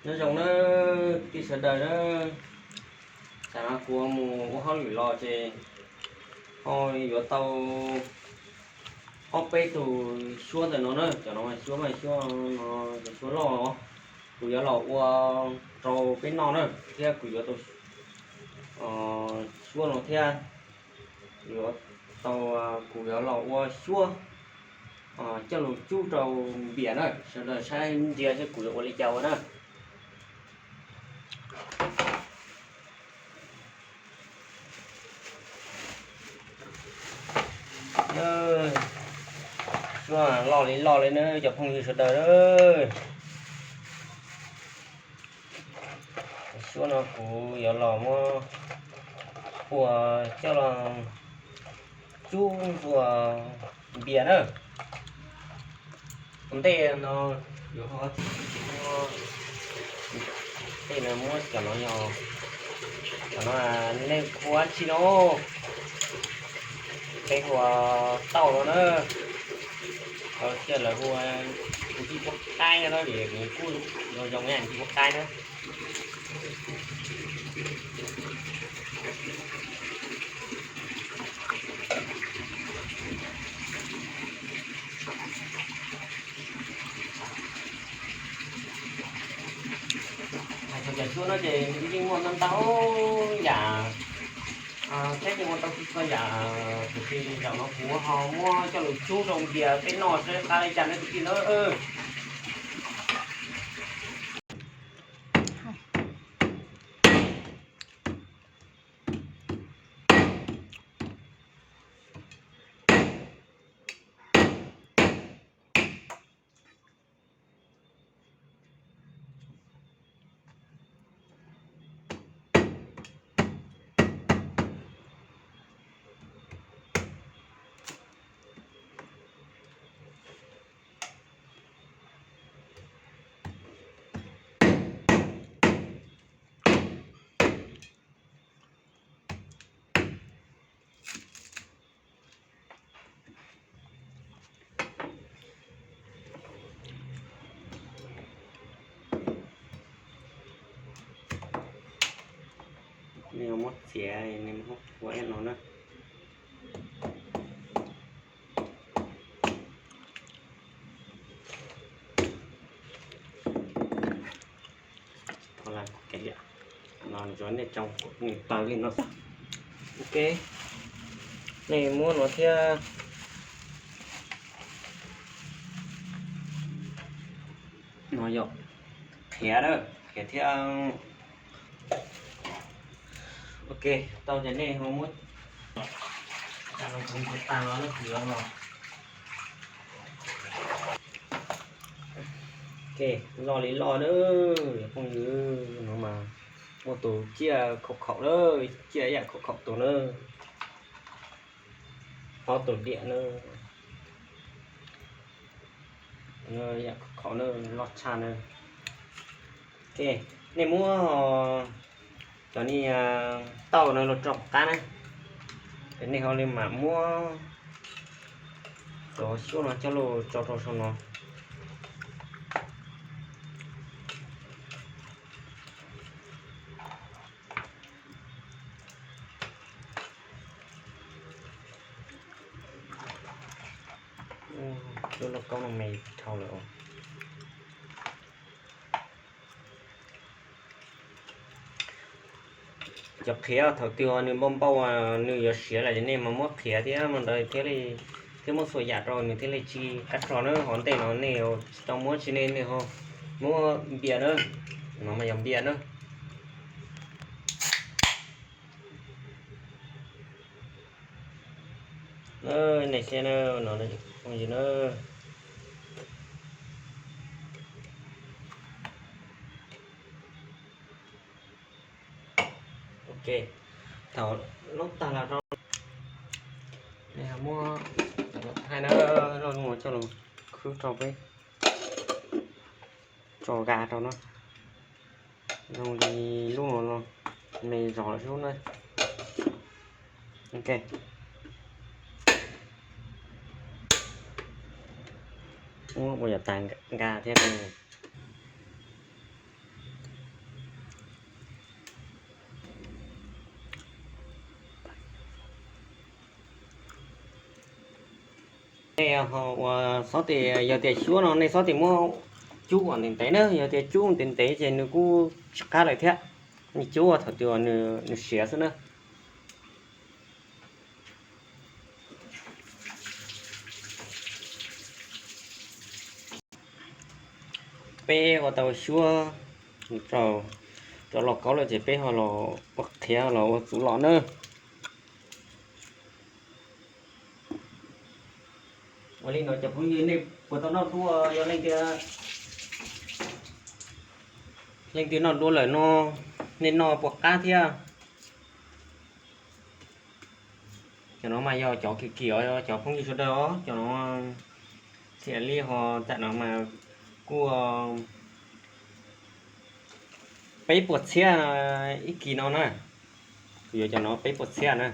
Nyob zoo nawb kwv tij sawv daws na, tam no kuv mus ua hauj lwm los ces ho yuav tau ob peb tug xyuab ntawm no na, cov no mas xyuab mas xyuab no, cov xyuab loj os. Kuv yuav los ua rau peb noj na, thiab kuv yuav tau xyuab no thiab, yuav tau, kuv yuav los ua xyuab coj los cub rau npias na, sawv daws saib ntsia seb kuv yuav ua li cas ua na. Xyuab loj li loj li na cov phooj ywg sawv daws. Xyuab no kuv yuav los muab ua coj los cub ua npias na. Ua ntej no yuav, ua ntej no muab cov no, cov no nej hu ua dab tsi no? Peb hu ua tauj no na. Thiab lawv hu ua ncej puab qaib no, vim nws kuj zoo zoo ncej puab qaib na. Hais txog cov xyuab no ces yeej muaj ntau ntau yam, thiab yeej ua tau txhua txhua yam, tiam sis zaum no kuv ho muab coj los cub rau npias peb noj seb qab li cas na kwv tij na. Nej muab txiav, nej muab ua ib no na. Thaum no nej tsoo nws tawg li no xwb. Ok, nej muab no thiab. No yog qhiav, qhiav thiab. Ok, tau ces nej ho muab tag los, tag los no. Ok, loj li loj na, phooj ywg, no mas muaj tus ciaj khaum khaum na, ciaj ib yam khaum khaum tus na, ob tus diam na, yam khaum khaum na, loj tshaj na. Ok, nej muab cov niag tauj no los rau qab na, es nej ho li mam muab cov xyuab no coj los tso rau saum no. Lub lauj kaub no me dhau lawm. Cov qhiav thaum twg nws npau npau, nws yuav siav lawm ces nej mas muab qhiav thiab mas ntawd thiaj li, thiab muab txhua yam rau nws thiaj li tsis qab rog na. Hov ntej no nej tsis tau muab tsis, nej, nej ho muab npias na, no mas yog npias na. Nej saib na, no phooj ywg na. Ok, thaum lub tag los rau, nej muab cov no thaij na, lub no coj los khwb rau peb tso ga rau no, zoo li lub no no, me zog lawm xwb na. Ok, muab ua yam tas nkag thiab. Nej ho ua xob tes, yog tias xyuab no nej xob tes muab cub kom ntev ntev na, yog tias cub ntev ntev ces nws kuj tsis qab lawm thiab. Nej cub thaum twg nws siav xwb na. Peb ua tau xyuab rau los kaub lawm ces peb ho los ua qhiav los ua txuv los na. Ua li no cov phooj ywg nej puas tau noj dua, yog leej twg noj dua lawm no nej noj puas qab thiab. Cov no mas yog cov kim kim os cov phooj ywg sawv daws os, cov no thiaj li ho tam no mas kuj peb puas txhiab ib kis no na. Kuv yuav cov no peb puas txhiab na.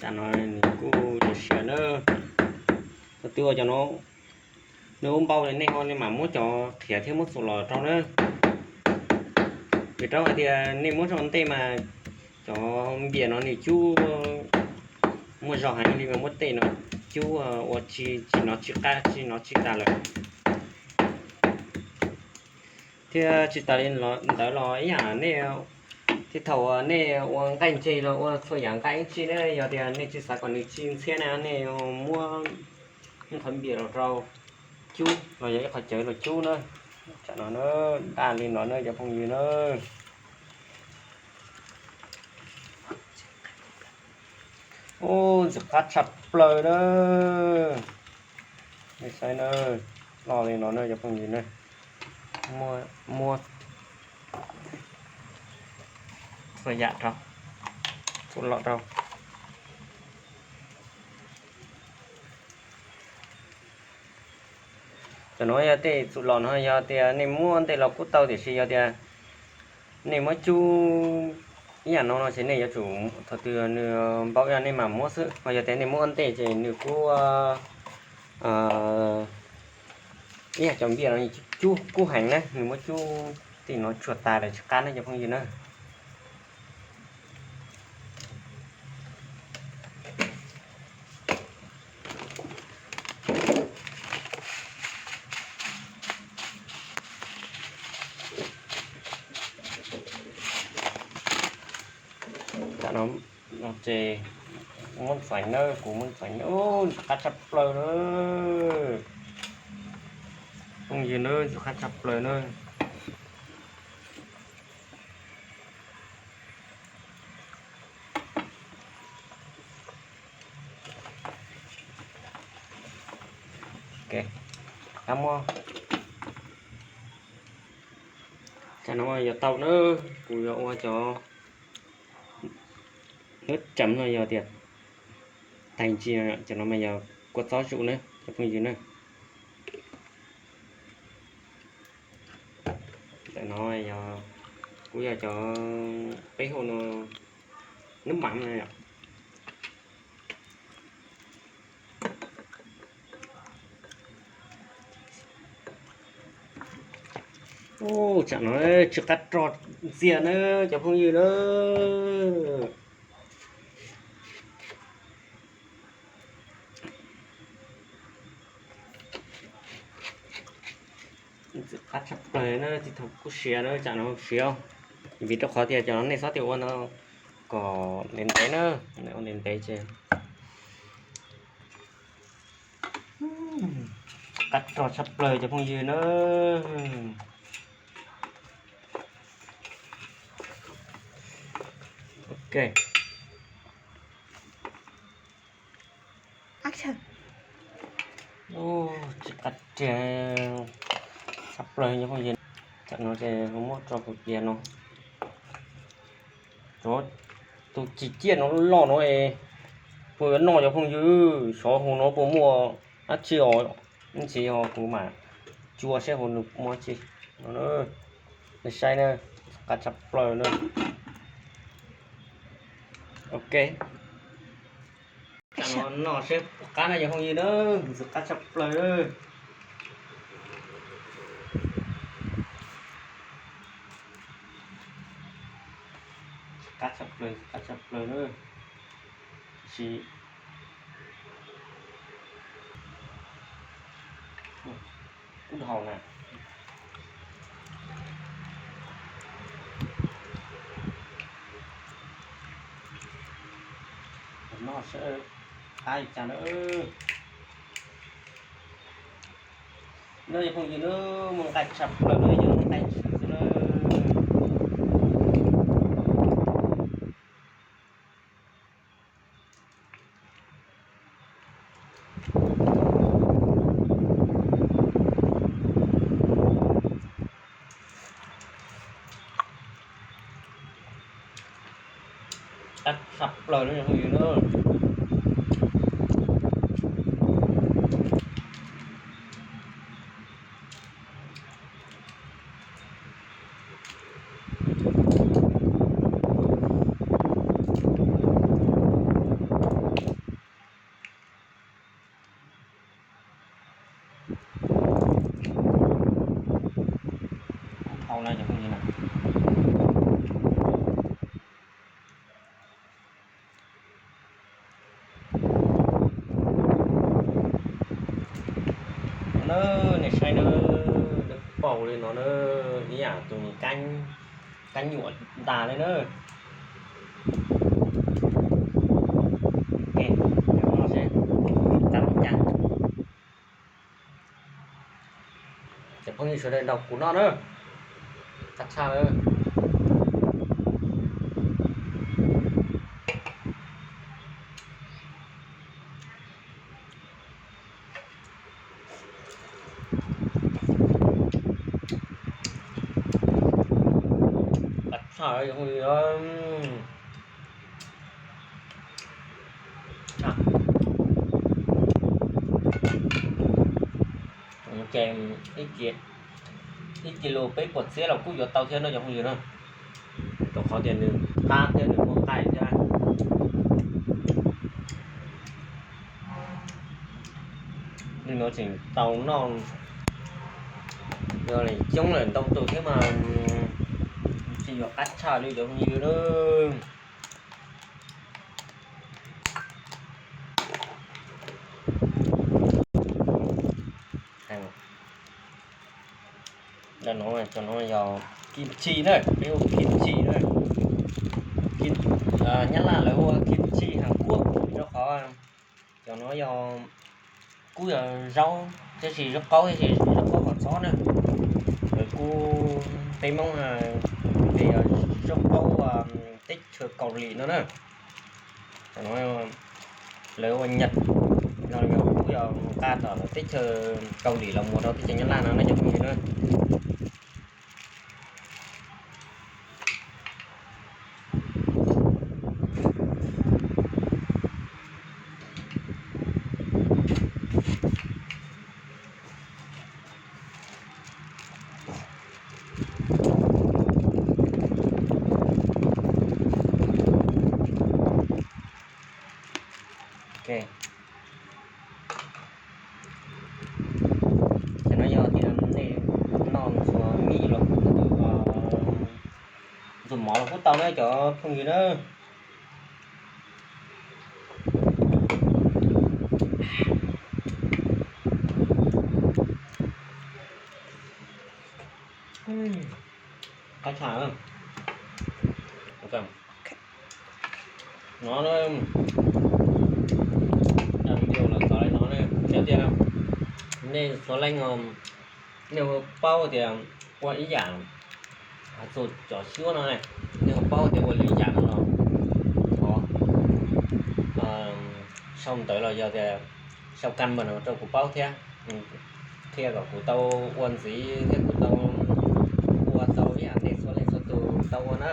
Tam no nws kuj siav na. Thaum twg cov no nws ua npau li nej ho nej mam muab cov qhiav thiab muab txuas los rau na. Vim rau hais tias nej muab rau ntej mas cov npias no nws cub muaj zog heev li mas muab tej no cub ua tsis, tsis nov tsis qab tsis nov tsis tas lawm. Thiab tsis tas li ntawd los ib yam nej, thiab thaum nej ua nqaij ntse los ua txhua yam nqaij ib tsi na, yog tias nej tsis xav kom nws tsis ntxhiab na nej muab ib qhov npias los rau cub los yog ib qhov cawv los cub na. Tsam no na, daj li no na cov phooj ywg na. Ub, ntxim qab tshaj plaws na. Nej saib na, loj li no na cov phooj ywg na. Muab, muab txhua yam rau, txhua lom rau. Cov no yog tej txhua lom no yog tias nej muab ntej los kuj tau tiam sis yog tias nej muab cub ib yam no no ces nej yuav tsum thaum twg nws npau ib yam nej mam muab xwb, ho yog tias nej muab ntej ces nws kuj ib yam cov npias no cub kub heev na, nws muab cub tej no tsuag tas lawm tsis qab na cov phooj ywg na. Tam no ces muab ntxeev na, kuv muab ntxeev na, ntxim qab tshaj plaws na. Phooj ywg na, ntxim qab tshaj plaws na. Qab muab, tam no yog tau na, kuv yuav ua cov nub tseem no yog tias tag ntsis, cov no mas yog kua txob zus na cov phooj ywg na. Ntawm no yog, kuv yog cov peb hu no nub mam no yom. Tsam no tsw qab rog ntxiag na cov phooj ywg na. Ntxim qab tshaj plaws na, tib thaum kuj siav na, tsam no siav, vim rau qhov tias cov no nej xob tias ua no kom ntev ntev na, ua ntev ntev ces qab rog tshaj plaws cov phooj ywg na. Ok. Tsis qab tiag, tshaj plaws cov phooj ywg. Tam no ces muab tso kuv tias no, tus ci ciaj no loj no es puas yuav noj cov phooj ywg? Xyov hauv no puas muaj dab tsi os, ib ntsis kuv mam cua seb hauv nws muaj dab tsi no. Nej saib na, qab tshaj plaws na. Ok. Tam no noj seb puas qab na cov phooj ywg na, ntxim qab tshaj plaws na. Qab tshaj plaws, qab tshaj plaws na. Tab sis kuj dhau na. Noj seb qab li cas na. No cov phooj ywg na, muaj nqaij tshaj plaws na, yog nqaij tshwm xwb na. Qab tshaj plaws na cov phooj ywg na. Dhau na cov phooj ywg na. Nej saib na, paus li no na, ib yam tus kab nyuam ntas li na. Cov phooj ywg sawv daws nrog kuv noj na, qab tshaj lawm. Qab tshaj lawm cov phooj ywg. Ces ib kis lus peb puas txhiab los kuj yuav tau thiab no cov phooj ywg na, rau qhov tias nws qab thiab nws muaj nqaij thiab. Nim no tseem tau noj, yog li coob lawm ntau tus thiab mas tseem yuav qab tshaj li cov phooj ywg na. No, cov no yog kimchi na, peb hu kimchi na. Nyab Laj lawv hu kimchi Hàn Quốc, rau qhov cov no yog kuj yog zaub, tab sis zaub qaub, tab sis zaub qaub qhov txhob na. Lawv kuj, peb Hmoob ces yog zaub qaub teb chaws Kaus Lim no na. Cov no lawv ua nyam no yog kuj yog nqa tom teb chaws Kaus Lim los mus rau teb chaws Nyab Laj no na cov phooj ywg na. Ces no yog tias nej noj ntxuav Mov los kuj tau na cov phooj ywg na. Qab tshaj. No, video los txog li no ne, thiab tias nej txhua leej, nej paub tias ua ib yam, txug cov xyuab no ne, nej ho paub tias ua li yam no los thov sau ntawv los yog tias sau comment no rau kuv paub thiab, qhia kom kuv tau ua ntxiv thiab kuv tau ua tau ib yam nej txhua leej txhua tus tau ua na.